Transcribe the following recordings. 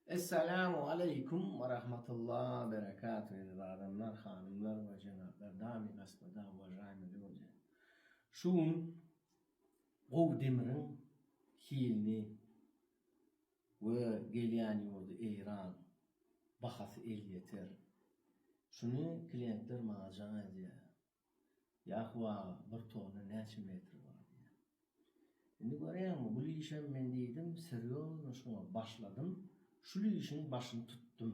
Essalamu aleýkum we rahmatullah berekatuh eziz adamlar, hanymlar we jenaplar, damy gospoda, uwažaýmy lýudi. Şu gün gowy demiriň hilini we gelýän ýurdy Eýran, bahasy elýeter. Şuny klientler maňa jaň edýär. Ýahuw aga, bir tonna näçe metr bar diýýär. Indi görýäňmi, bul işem men diýdim, serýozno şuňa başladym, şul işiň başyny tutdum.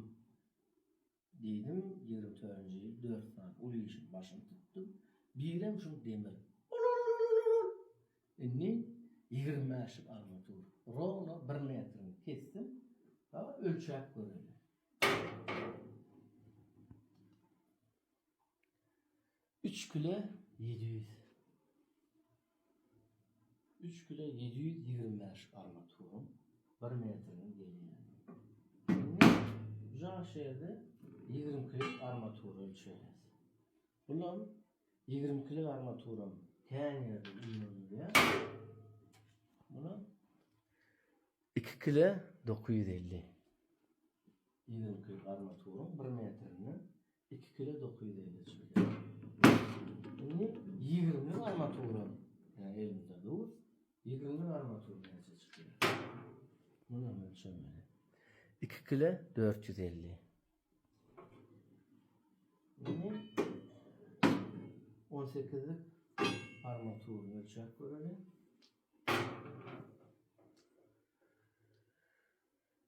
Diýdim, 24-nji ýyl dört sany uly işiň başyny tutdum. Birem şul demir. Olololololol! Indi 20 bäşlik armatur. Rowno bir metrini kesdim. Dawa ölçäp göreli. Üç kile 700. Üç kile 725 armaturyň bir metrini gelýär. Indi bu şeýle 20 kilik armatura ölçeýäs. Bulam 20 kilik armaturam kän ýerde ulanylýar. Buna 2 kile 950. 20 kilik armaturyň 1 metrinden 2 kile 950 çykýar. Indi 20 armaturam ýa elimde dur. 20 armatur näçe çykýar? Muny hem ölçemeli. 2 kile 450. Indi 18-lik armaturyny ölçäp göreli.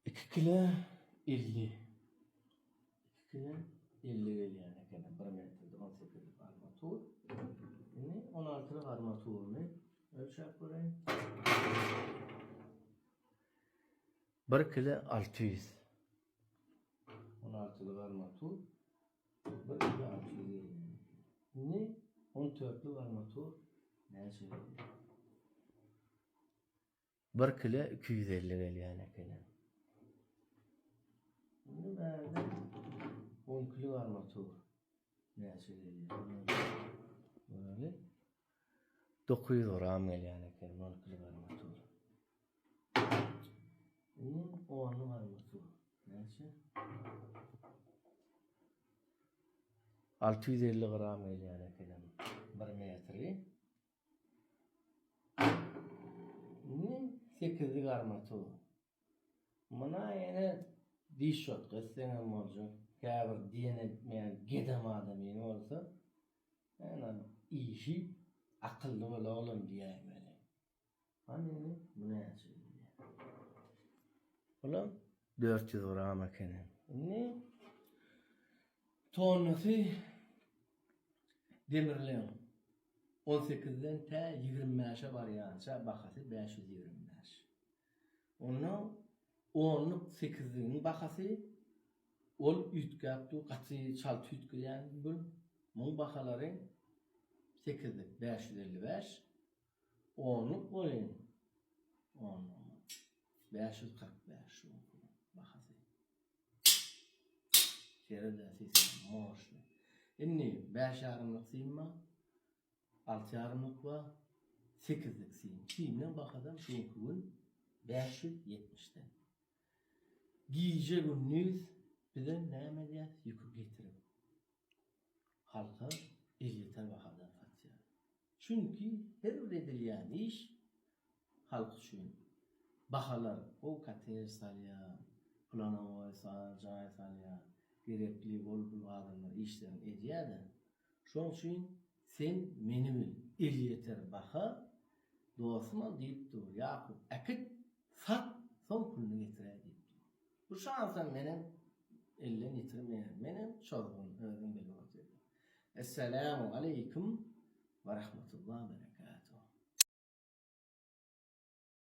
2 kile 50. 2 kile 50 gelýän ekeni 1 metrde 18-lik armatur. Indi 16-lyk armaturyny ölçäp göreýin. 1 kile 600. 16-lyk armatur 1 kile 600 gelýän ekeni. Indi 14-lük armatur näçe gelýär? Bir kile 250 gelýän ekeni. Indi bärde 10 kilo armatur näçe gelýär? Göreli. 900 gram gelýän eken 10 kilo armatur. Indi 10 armatur näçe? 650 gram gelýän eken 1 metri. Indi sekizlik armatur. Muna ýene diş şotka etseňem boljak. Käbir diýen etmeýän gedem adamyny bolsa, ýene işi akylly bol oglum diýäýmeli. Hany indi bu näçe diýýär. Bulam 400 gram ekeni. Indi tonnasy demirleň On sekizden tä ýigrimi bäşe barýança bahasy 525. Onda onluk sekizligiň bahasy ol üýtgäp dur, gaty çalt üýtgeýän bul. Muň bahalary sekizlik 555, onluk welin onlugymyz 545 şu bahasy. Seredä sesi moşny. Indi bäş ýarymlyk sim bar. Alty ýarymlyk bar. Sekizlik sim. Simden bahadan şu günki gün 570-den. Gije gündiz bizem näme edýäs? Ýüki getirip halka elýeter bahadan satýar. Çünki her bir edilýän iş halk üçin. Bahalar gowy kottej salýar, planowoý jaý salýar, gerekli ol-bul adamlar işlerini edýär-de. Şoň üçin sen meni bil, elýeter baha, dostumam diýip dur, Ýakup äkit, sat, soň puluny getiräý diýip dur. Bu şansam menem elden ýitirmeýän, menem çozgun, özüň bilip otyrsyň. Essalamu aleýkum we rahmetullah berekatuh.